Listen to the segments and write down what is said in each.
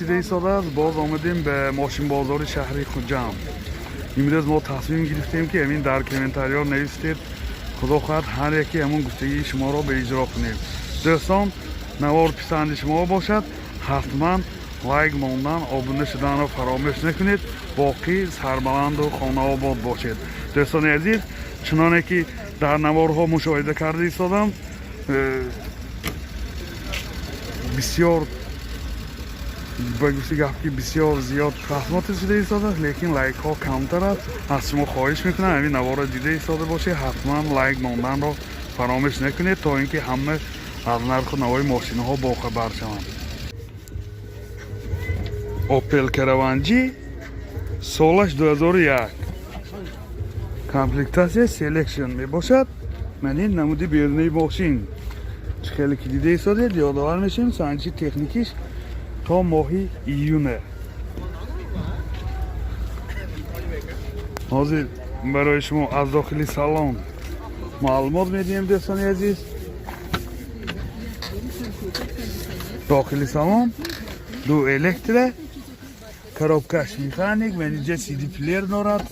Расида истодааст. Боз омадем ба мошинбозори шаҳри Хуҷанд. Имрӯз мо тасмим гирифтем, ки ҳамин дар комментариҳо нависед, худо хоҳад, ҳар яке ҳамон гуфтагии шуморо ба иҷро кунем. Дӯстон, навор писанди шумо бошад, ҳатман лайк мондан, обуна шуданро фаромӯш накунед. Боқӣ сарбаланду хонаобод бошед. Дӯстони азиз, чуноне ки дар наворҳо мушоҳида карда истодам, бисёр, ба гуфти гап, ки бисёр зиёд просмотр шуда истодааст, лекин лайкҳо камтар аст. Аз шумо хоҳиш мекунам, ҳамин наворро дида истода бошед, ҳатман лайк монданро фаромӯш накунед, то ин ки ҳама аз нарху навои мошинаҳо бохабар шаванд. Опел Караван G, солаш 2001, комплектация Selection мебошад. Ман ин намуди берунаи мошин, чӣ хеле ки дида истодед. Ёдовар мешавем, санҷиши техникиш то моҳи июне. Ҳозир барои шумо аз дохили салон маълумот медиҳем. Дӯстони азиз, дохили салон ду электро, коробкаш механик, менеҷа CD плеер дорад,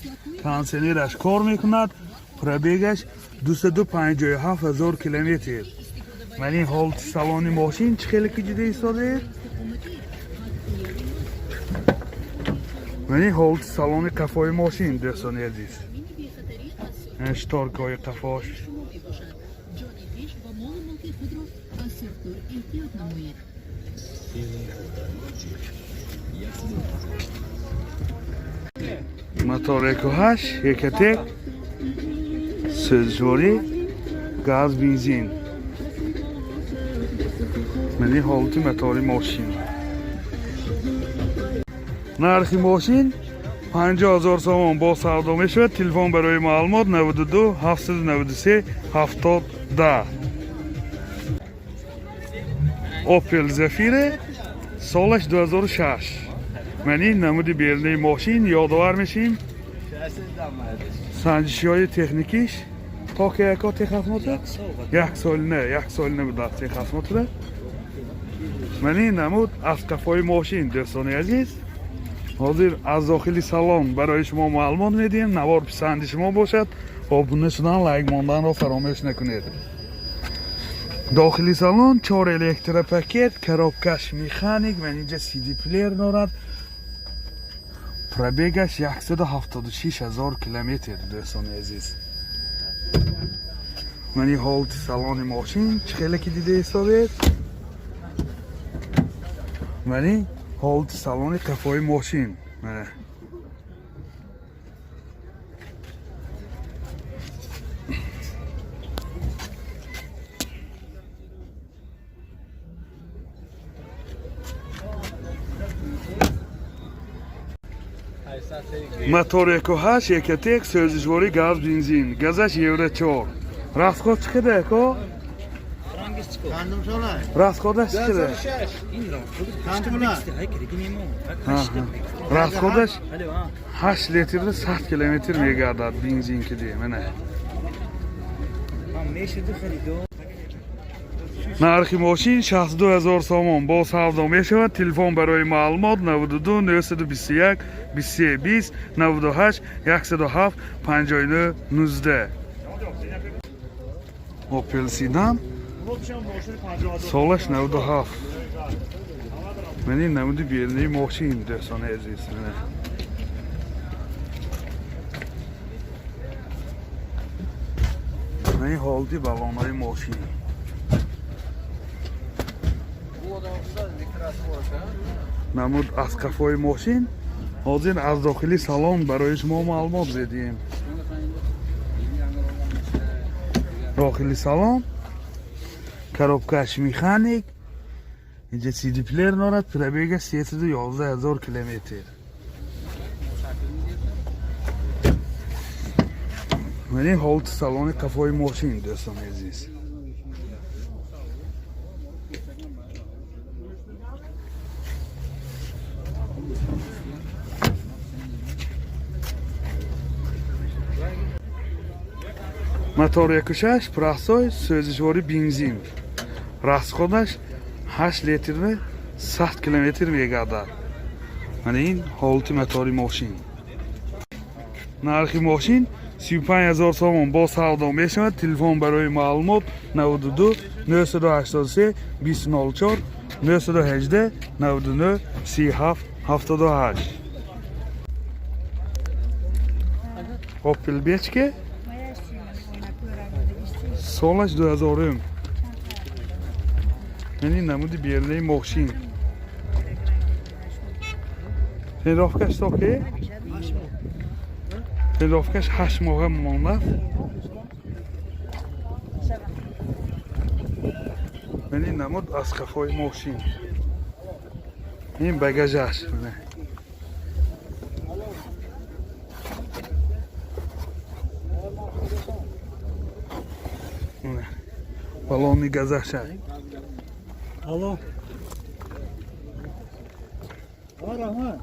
кондиционераш кор мекунад. Пробегаш 257 ҳазор километр. Ман ин ҳолати салони мошин, чӣ хеле ки дида истодаед. Ман ин ҳолати салони қафои мошин, дӯстони азиз, шторкаҳои қафош. Ҷони хеш ва молу мулки худро аз сӯхтор эҳтиёт намоед. Мотор 1.8 Ecotec, сӯзишворӣ газ, бензин. Ман ин ҳолати мотори мошин. Нархи мошин 50 000 сомон, бо савдо мешавад. Телефон барои маълумот 92 793 70 10. Опел Зафира, солаш 2006. Ман ин намуди берунаи мошин. Ёдовар мешем, санҷишиҳои техникиш то ки яко техосмотр як сол не, як сол набудааст техосмотра. Ман ин намуд аз қафои мошин. Дӯстони азиз, ҳозир аз дохили салон барои шумо маълумот медиҳем. Навор писанди шумо бошад, обуна шудан, лайк монданро фаромӯш накунед. Дохили салон чор электропакет, коробкаш механик, ман инҷа CD плеер дорад. Пробегаш 176 ҳазор километр. Дӯстони азиз, ман ин ҳолати салони мошин, чӣ хеле ки дида истодед. Ман ин ҳолати салони қафои мошин, мана. Мотор 1.8 Ecotec, сӯзишворӣ газ, бензин, газаш Евро 4. Расход чӣ қадар, ако? Расходаш чӣ қадар? Расходаш 8 литрда 100 километр мегардад бензин киди, мана. Нархи мошин 62 ҳазор сомон, бо савдо мешавад. Телефон барои маълумот 92 921 23 20, 98 107 59 19. Opel Sedan, солаш 97. Ман ин намуди берунаи мошин, дӯстони азиз, мана. Ман ин ҳолати баллонҳои мошин. Намуд аз қафои мошин. Ҳозир аз дохили салон барои шумо маълумот медиҳем. Дохили салон коробкаш механик, инҷа CD плеер дорад. Пробега 311 ҳазор километр. Ман ин ҳолати салони қафои мошин, дӯстони азиз. Мотор 1.6 простой, сӯзишворӣ бензин, расходаш 8 литрда 100 километр мегардад. Мана ин ҳолати мотори мошин. Нархи мошин 35 000 сомон, бо савдо мешавад. Телефон барои маълумот 92 983 2004, 918 99 37 78. Opel Бечке, солаш 2000. Яъне намуди берунаи мошин. Тонировкаш соке? Тонировкаш 8 моҳа мондааст. Яъне намуд аз қафои мошин. Ин багажаш. Мана. Мана. Баллони газаша. Алло. Раҳмат.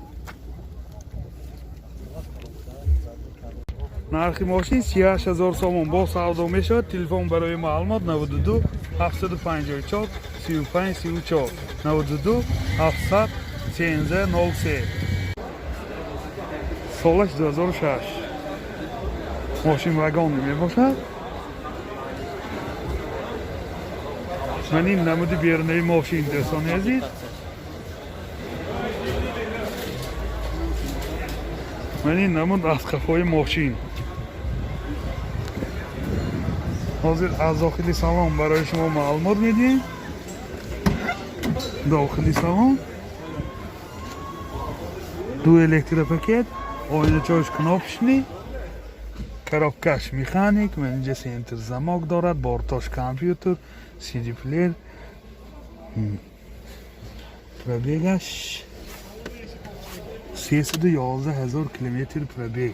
Нархи мошин 38 000 сомон, бо савдо мешавад. Телефон барои маълумот 92 754 35 34, 92 700 13 03. Солаш 2006. Мошин вагонӣ мебошад. Ман ин намуди берунаи мошин, дӯстони азиз. Ман ин намуд аз қафои мошин. Ҳозир аз дохили салон барои шумо маълумот медиҳем. Дохили салон ду электропакет, оиначош кнопочный, коробкаш механик, ман инҷа центр замок дорад, бортош компютер, CD плеер. Пробегаш 311 ҳазор километр пробег.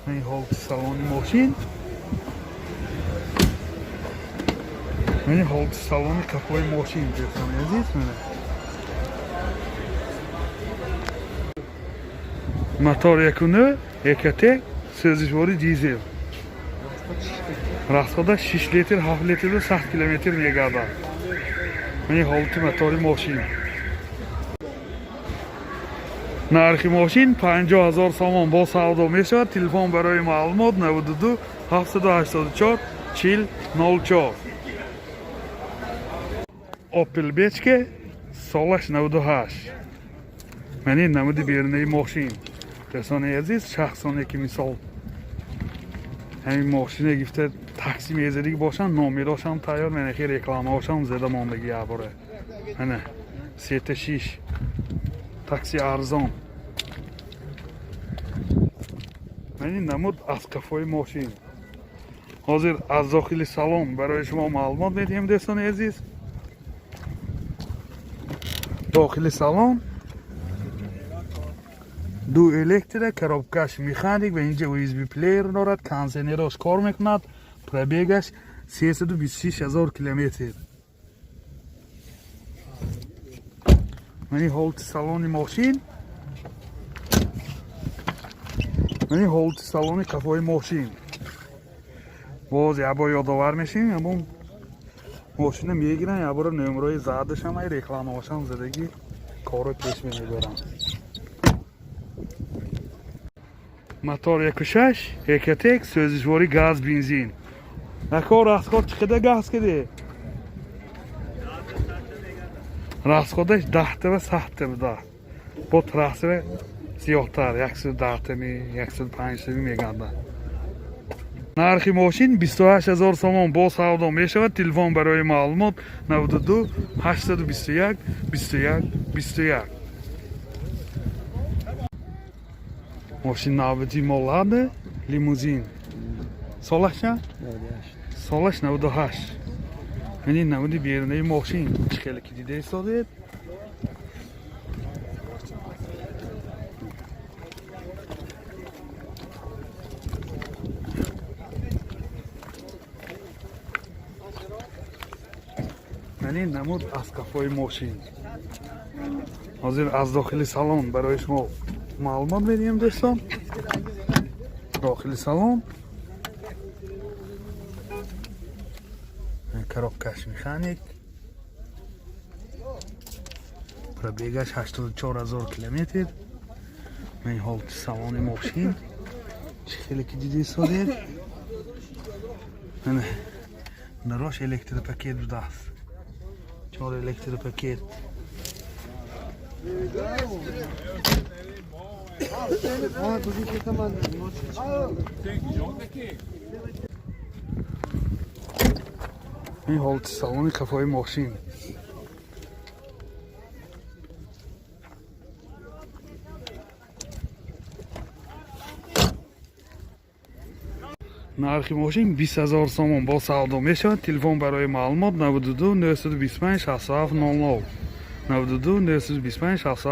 Ин ҳолати салони мошин. Ин ҳолати салони қафои мошин, дӯстони азиз, мана. Мотор 1.9 Ecotec, сӯзишвори дизел. Расхода 6 литр, 7 литру 100 километр мегардад. Ин ҳолати мотори мошин. Нархи мошин 50 ҳазор сомон, бо савдо мешавад. Телефон барои маълумот 92 784 40 04. Opel Бечке, солаш 98. Ман ин намуди берунаи мошин. Дӯстони азиз, шахсоне ки мисол ҳамин мошине гирифта такси мезадагӣ бошанд, номерошам тайёр, манахи рекламаошам зада мондагӣ ябора. Ана сета шиш такси арзон. Ман ин намуд аз қафои мошин. Ҳозир аз дохили салон барои шумо маълумот медиҳем, дӯстони азиз. Дохили салон ду электро, коробкаш механик ва инҷа USB плеер дорад, кондиционерош кор мекунад, пробегаш 326 ҳазор километр. Ман ин ҳолати салони мошин. Ман ин ҳолати салони қафои мошин. Боз як бор ёдовар мешавем, ҳамон мошина мегиранд, як бора номерои задашам, ай рекламаошам задагӣ корро пеш мебаранд. Мотор 1.6 Ecotec, сӯзишвори газ, бензин. Нако, расход чӣ қадар газ кардӣ? Расходаш 10-та ва 100-та буда. Бо трассера зиёдтар, 110-тами, 105-тами мегардад. Нархи мошин 28 ҳазор сомон, бо савдо мешавад. Телефон барои маълумот 92 821 21 21. Мошин навбати мо Лада лимузин. Солаш чанд? Солаш 98. Яъне намуди берунаи мошин чӣ хеле ки дида истодед. Яъне намуд аз қафои мошин. Ҳозир аз дохили салон барои шумо маълумот медиҳем, дӯстон. Дохили салон коробкаш механик. Пробегаш 84 ҳазор километр. Ман ҳолати салони мошин чӣ хеле ки дида истодед. Мана, дарош электропакет будааст, чор электропакет. А, куди ман. Ин ҳолати салони қафои мошин. Нархи мошин 20 000 сомон, бо савдо мешавад. Телефон барои маълумот: 92 925 67 00, 92 925 67.